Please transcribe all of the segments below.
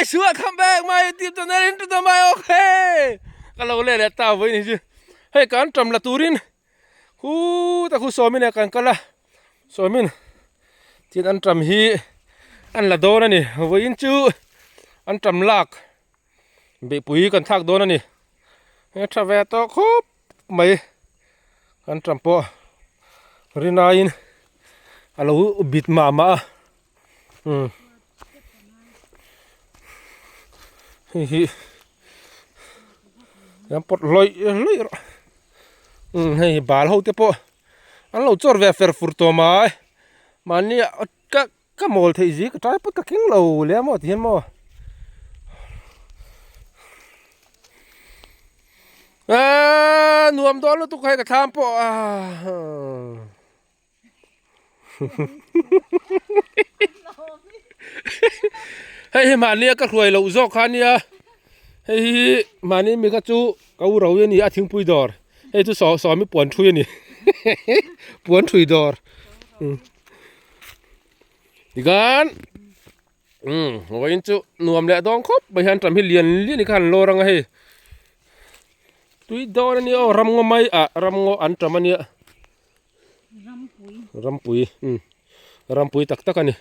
Guys, welcome back my YouTube channel into the my okay. Ka lo le leh ta vawi ni chu. Hei kan tam la turin hu ta khu sawmin e kan kal a. Sawmin tin an tam hi an la dawn ani. Vawiin chu an tam lak beihpui kan thlak dawn ani. Hei tha ve tawh khawp mai kan tam pawh rinaiin a lo bit mah mah a. Umm hei hi an pawt hlawih hlawih rawh umm hei bal ho te pawh an lo chawr ve fer fur tawh mai mahni ah ka ka mawl theih zi ka tai pawt ka keng lo leh maw ti hian maw eeee nuam dawn lutuk hei ka thlam pawh ahh. Hei hi mahnia ka hruai loh zawk kha ania hei hi mahni mi kha chu ka u ro hi a ni a thingpui dawr hei chu saw sawmi puan thui a ni puan thui dawr tikhan umm vawiin chu nuam leh dawn khawp mai hian ṭam hi lian lian hi kha an lawr ang a hei tui dawn a nia aw ramngaw mai ah ramngaw an ṭam a nia. Rampui umm rampui tak tak a ni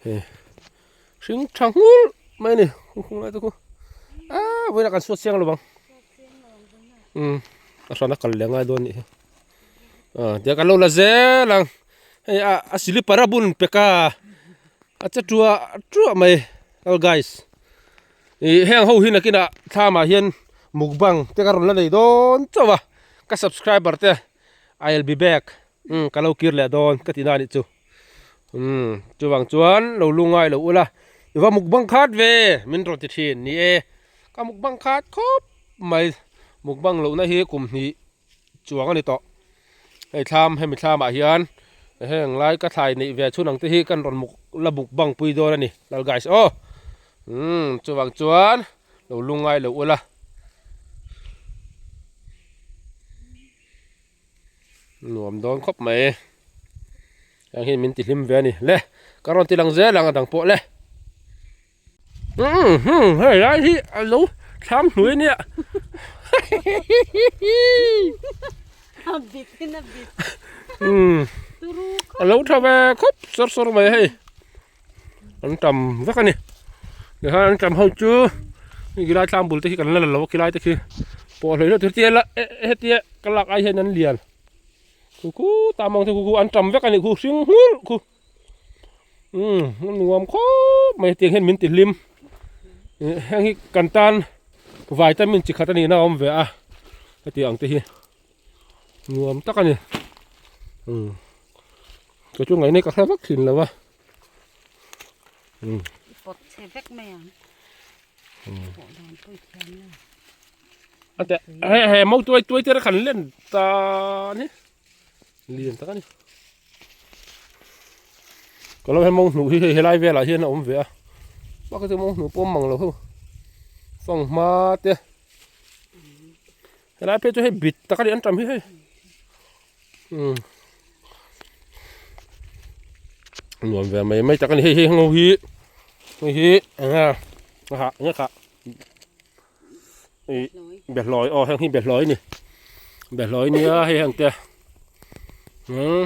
he hring tha nghulh mai a ni hung lai te khu aaa vawiinah kan suat chiang lo ang umm a hran a kal leh ngai dawn a nih hi ah tiang kan lo la zel ang hei a a slipper a bun pek a a che tuah tuah mai hello guys Ih heng ho hi nakinah thlamah hian mukbang te ka rawn la nei dawn chauh a ka subscriber te I'll be back umm ka lo kir leh dawn ka tihna anih chu umm chuvang chuan lo lungai lo ula i va mukbang khat ve min rawn ti thin ni e ka mukbang khat khawp mai mukbang lohna hi kum hnih chuang a ni tawh hei thlam hemi thlamah hian heng lai ka thlai neih ve chhun ang te hi kan rawn muk la buk bang pui dawn a ni lal guys aw umm chuvang chuan lo lungai lo ula nuam dawn khawp mai heng hi min ti hlim ve a ni le ka rawn ti lang zel ang a dang pawh le. Umm hei lai hi a lo thlam hnuai a nia A bit in a bit. Umm a lo tha ve khawp sawr sawr mai hei an tam vek a ni tikhan an tam ho chu khilai thlam bul te khi kan la la lo a khilai te khi pawh hlei hlei tur tia la hetia ka lak ai hian an lian khu khu tam ang te khu khu an tam vek a nih khu hring nghulh khu. Umm a nuam khawp mai hetiang hian min ti hlim ih heng hi kan tan vitamin chi khat a nihna a awm ve a hetiang ang te hi nuam tak a ni umm kei chu ngaihna hi ka hre vak thin lo a umm. Pawt chhe vek mai ang pawh dan pawh i thiam lo. A teh he he mo tuai tuai te khan len tan hi. Lian tak a ni. Ka lo he mawng hnuh hi hei helai velah hian a awm ve a. Bakah chuan mawng hnuh pawh a awm mang lo ho. Fanghma te. Helai phei chu hei bit tak a ni an tam hi hei. Umm. Nuam ve mai mai tak a ni hei hei ho hi. Hei hi eng nge a hah eng nge khah. Ih behlawi aw heng hi behlawi a ni behlawi nia hei heng te umm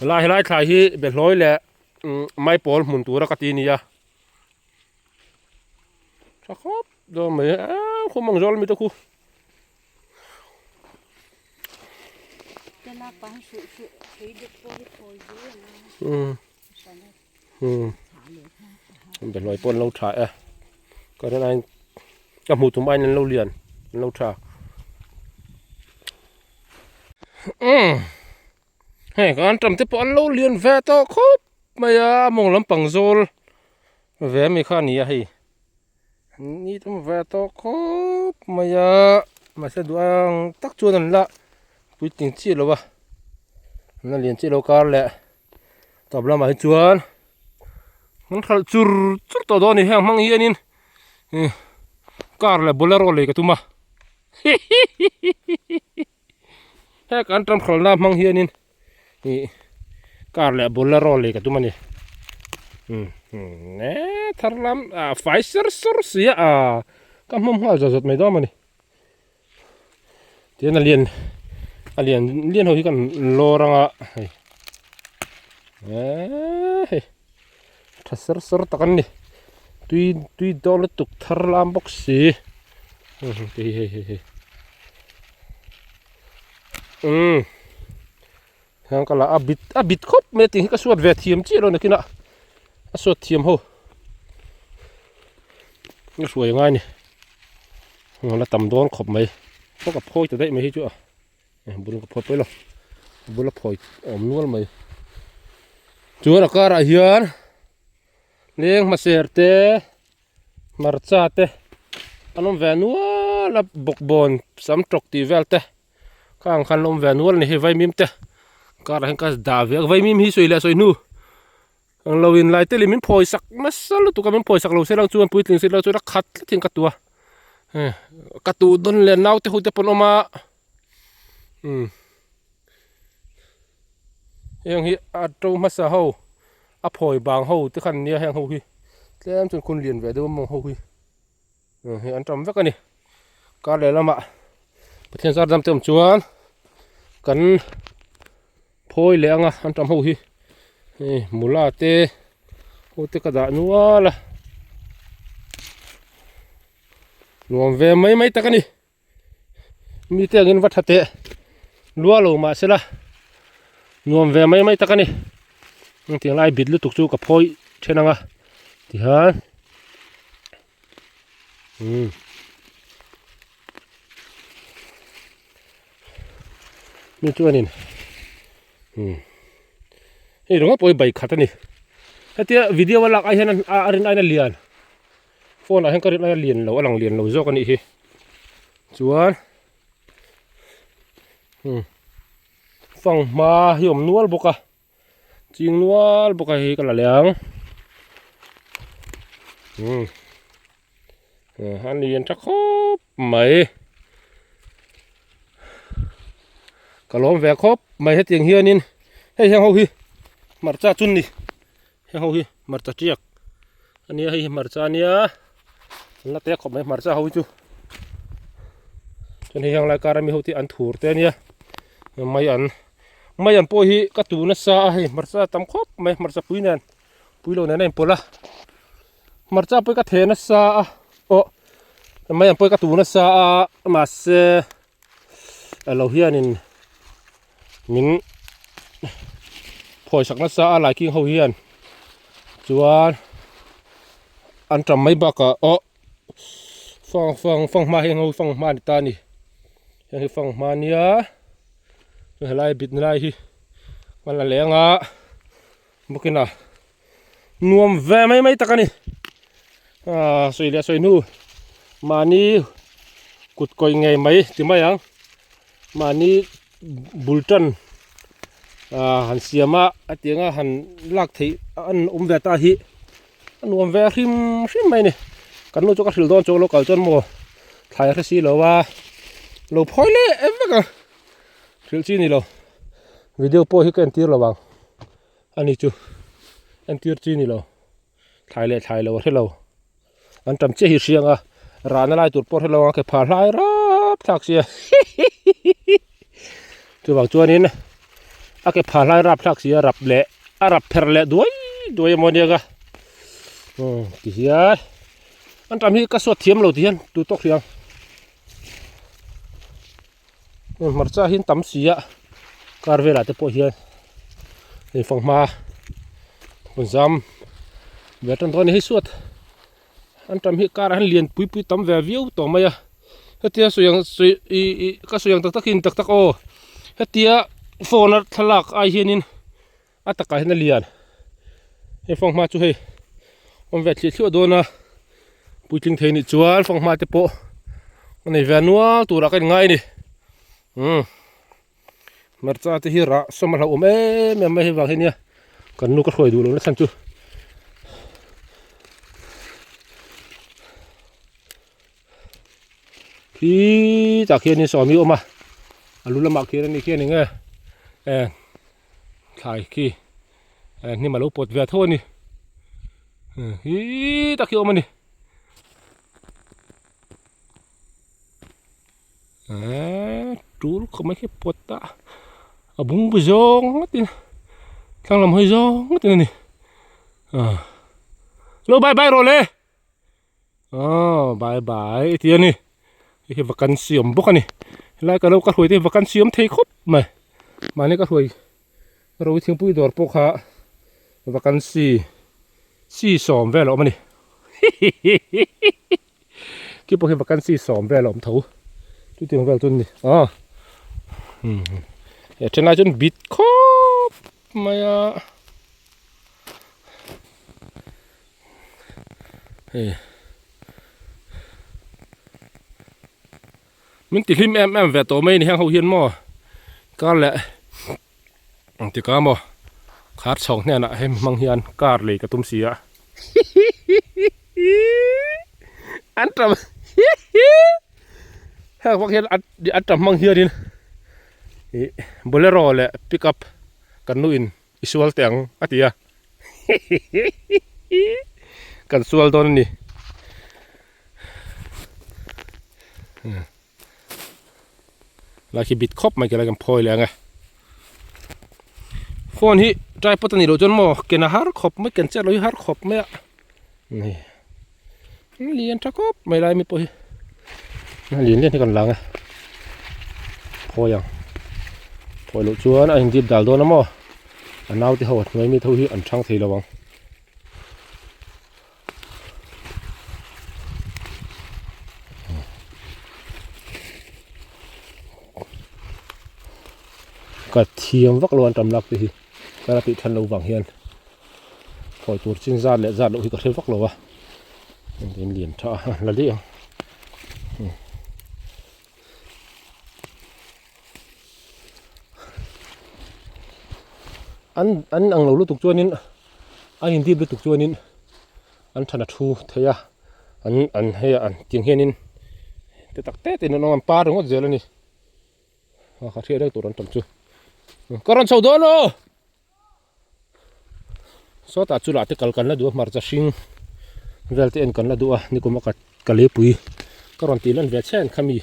helai helai thlai hi behlawi leh umm maipawl hmun tura ka ti ania tha khawp dawn mai eee khum ang zawl mi te khu. Umm umm behlawi pawh an lo tha e ka rin aiin ka hmuh tum aiin an lo lian an lo tha umm hei kan tam te pawh an lo lian ve tawh khawp mai a mawng lampang zawl ve ami kha a ni a hei. Ni tum ve tawh khawp mai a mahse duh ang tak chuan an la puitling chiah lo a an la lian chiah lo kar leh tawp lamah hi chuan an hralh chur chur tawh dawn a ni heng hmang hianin ih car leh bolero lei ka tum a hihihihi. Heng an ram hralhna hmang hianin ih car leh bolero lei ka tum a ni. Umm e thar lam ah fai ser sawr si a ah ka hmawm nghal zawt zawt mai dawn a ni. Tihian a lian a lian lian ho hi kan lawr anga hei eee hei tha ser ser tak an ni tui tui dawn lutuk thar lam bawk si hei hei hei hei umm hian ka la a bit a bit khawp mai a tih hi ka suat ve thiam chiah lo nakinah a suat thiam ho ka hruai a ngai a ni la tam dawn khawp mai ka phawi ta daih mai hi chu a bul ka phawi pawi lo a bula phawi a awm nual mai chuan a karah hian leng hmaser te hmarcha te an awm ve nual a bawkbawn sam tawk tih vel te. Ka ang khan la awm ve nual a ni hei vaimim te karah hian ka dah ve a vaimim hi sawi leh sawi hnu ang lo in lai telin min phawi sak nasa lutuk a min phawi sak lo se lang chuan puitling se lang chuan a khat tlat hian ka tu a ka tu dawn leh naute ho te pawh an awm a umm heng hi a to hmasa ho a phawi bang ho te khan nia heng ho hi tlem chuan khun lian ve deuh a mawng ho hi. Hei an tam vek a ni kar leh lamah Pathian zar dam te awm chuan kan phawi leh anga an tam ho hi hei mula te ho te ka dah nual a nuam ve mai mai tak a ni. Mite angin va tha teh lua lo mah sela nuam ve mai mai tak a ni hetiang lai bit lutuk chu ka phawi then ang a tihian umm mi chuanin umm hei ringawt pawh hi bai khat a ni hetia video a lak ai hian a rin aiin a lian. Phone ah hian ka rin aia lian lo a lang lian lo zawk a nih hi chuan umm fanghma hi a awm nual bawk a ching nual bawk a hei ka la leh ang umm a lian tha khawp mai ka lawm ve khawp mai hetiang hianin hei heng ho hi hmarcha chun ni. Heng ho hi hmarcha tiak a nia hei hi hmarcha a nia an la tek khawp mai hmarcha ho hi chu chuan hei heng lai kar ami ho te an thur te a nia mai an mai an pawh hi ka tu nasa a hei hmarcha tam khawp mai hmarcha pui nen pui lo nen a inpawlh a hmarcha pawh hi ka the nasa a aw mai an pawh hi ka tu nasa a mahse alo hianin min phawi sak nasa a laiking ho hian chuan an tam mai bakah aw fang fang fanghma hi eng ho fanghma a ni ta a ni heng hi fanghma a nia helai bit na lai hi kan la leng a bawkin a nuam ve mai mai tak a ni ah sawi leh sawi hnu mahni kut kawih ngei mai ti mai ang mahni bul tan ah han siam a a tianga han lak theih an awm ve ta hi a nuam ve hrim hrim mai a ni kan nu chu ka hrilh dawn chu lo kal chuan maw thlai a hre si lo a lo phawi leh em vek ang hrilh chi a ni lo video pawh hi ka entir lo ang. Ani chu entir chi ni lo thlai leh thlai lo a hre lo an tam chiah hi hriang a rahna lai tur pawh a hre lo ang a ke phah hlai rap thlak sia chuvang chuanin a ke phah hlai rap thlak sia rap leh a rap pherh leh duai duai emaw ania ka umm ti hian an tam hi ka suat thiam lo ti hian tu tawk hriang Hmarcha hi an tam si a kar velah te pawh hian hei fanghma rawn zam ve tan dawn a ni hei suat an tam hi karah hian lian pui pui tam ve viau tawh mai a hetia sawi ang sawi ih ih ka sawi ang tak tak hi ni tak tak aw hetia phone a thlalak ai hianin a takah hian a lian hei fanghma chu hei awm ve thliah thliah dawn a puitling thei nih chuan fanghma te pawh a nei ve nual turah ka inngai a ni umm hmarcha te hi rah sawm a hlauhawm em em mai hei vang hi nia kan nu ka hruai duh loh na chhan chu. Khi tah khianin sawmi a awm a a lu lamah khian ani khian eng nge eh thlai khi eh hnim a lo pawt ve tho a ni. Hi tak hi a awm a ni. Eee tul khawp mai khi pawt a a bung bu zawng ngawt in thlang lam hawi zawng ngawt in a ni ah lo bye bye rawh le aw bye bye i ti a ni hei hi vacancy awm bawk a ni helai ka lo ka hruai te hi vacancy awm thei khawp mai mahni ka hruai ro thingpui dawr pawh kha vacancy chi sawm vel a awm a ni khi pawh hi vacancy sawm vel a awm tho chutiang vel chu an ni a he thenlai chuan bit khawp mai a hei min ti hlim em em ve tawh mai a ni heng ho hian maw kar leh. Engtik a maw khar chhawng hnenah hemi hmang hian car lei ka tum si a an tam heng vak hian an tam hmang hianin ih bolero leh pickup kan nu in i sual teh ang a ti a kan sual dawn a ni. Lai khi bit khawp mai ke lai kan phawi leh ang e. Phone hi tripod a nih loh chuan maw ken a har khawp mai ken chiah lo hi har khawp mai a. Ni lian tha khawp mai lai mi pawh hi lian lian hi kan la ang e. Phawi ang. Phawi loh chuan a indip dal dawn a maw. A naute ho a hnuai mi tho hi an chhang thei lo ang. Ka thiam vak lo an tam lak te hi ka la tih than lo vang hian khawi tur chin zat leh zat loh hi ka hre vak lo a engtin lian tha a la daih ang. An an ang lo lutuk chuanin a indip lutuk chuanin an than a thu thei a an an hei an tiang hianin te tak te te in an awm a an par ringawt zel a ni a ka hriat reng tur an tam chu ka rawn chho dawn aw sawtah chu lah te kal kan la duh a hmarcha hring vel te en kan la duh a nikum a ka ka leipui ka rawn tih lan ve chhen kha mi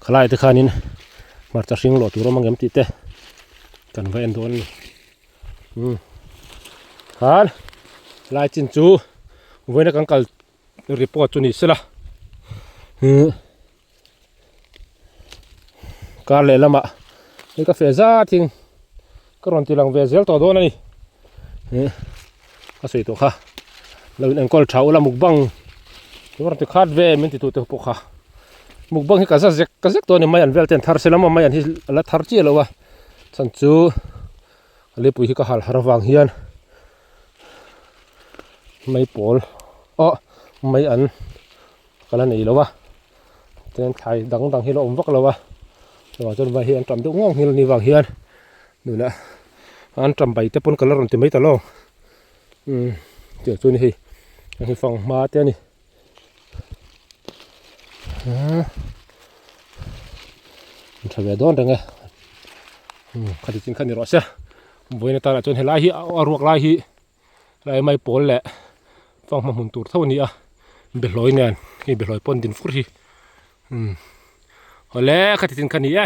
khalai te khanin hmarcha hring lawh tur awm ang em tih te kan va en dawn a ni. Umm khan lai chin chu vawiina kan kal report chu ni sela ihh kar leh lamah hei ka feh zat in ka rawn ti lang ve zel tawh dawn a ni ihh ka sawi tawh kha lo in enkawl tha ula mukbang ka rawn ti khat ve min ti tute pawh kha mukbang hi ka za zek ka zek tawh a ni mai an vel ten thar sela maw mai an hi a la thar chiah lo a chhan chu. A lipui hi ka hal har avang hian mai pawl aw mai an ka la nei lo a chuan thlai dang dang hi la awm vak lo a chuvang chuan vai hi an tam deuh ngawng ngil a nih vang hian tunah an tam bai te pawn ka la rawn ti mai ta lo umm tiang chu a ni hei hei fanghma te a ni. An tha ve dawn reng e khati chin kha ni rawh se vawiin atana chuan helai hi a ruak lai hi helai mai pawl leh fanghma hmun tur tho a ni a behlawi nen hei behlawi pawn din fur hi awle khati chin kha ni e.